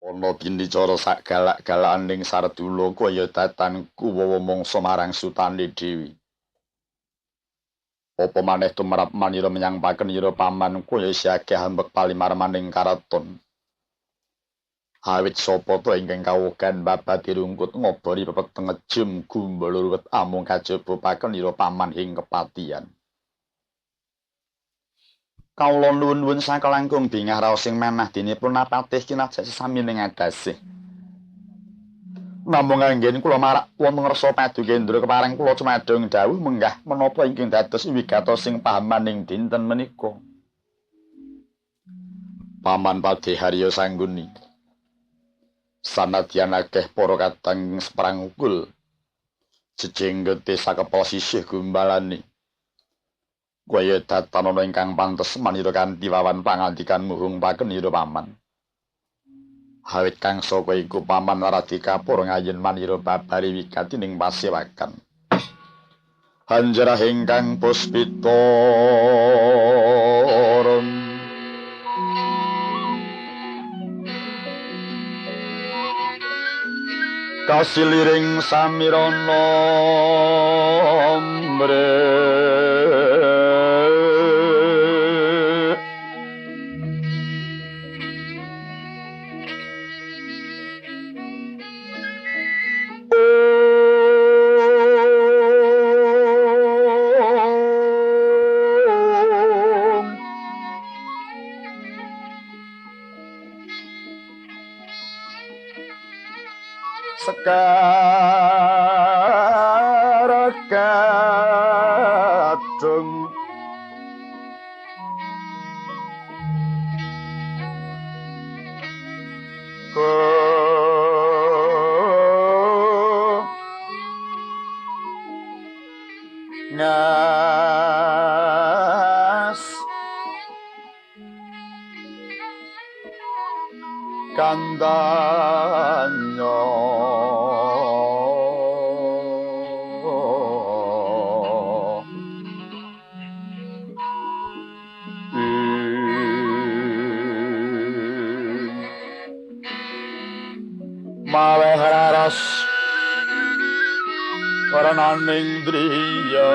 Ana binicara sak galak-galakaning Sardula kaya datan kuwawa mangsa marang sutane dhewe. Apa maneh tumrap manira menyang pakenira paman kaya isih akeh ambek palimarmaning karaton. Awit sapa to ingkang kawogan babati rungkut ngobori pepeteng jem gumbala ruwet amung kajaba pakenira paman ing kepatihan. Kawula nuwun-nuwun sakalangkung bingah raos sing manah dene pun napatih kinajak sesami ning adasih. Namung anggen kula marak wonten ngrasa padukendra kepareng kula cumadong dawuh menggah menapa ingkang dados wigatosing pahamaning dinten menika. Paman Padhe Harya Sangguni. Sanadyan akeh para kadang seprang ukul jejenggete sakepel sisih gumbalane. Kaya datan ana ingkang pantes manira kanthi wawan pangandikan muhung pakenira paman. Awit kang saka iku paman Waradika para ngayen manira babari wigati ning pasewakan. Hanjarah ingkang puspita kasiliring samirana mre Sekar kadung ngas kandanyo maweh raras karananing driya.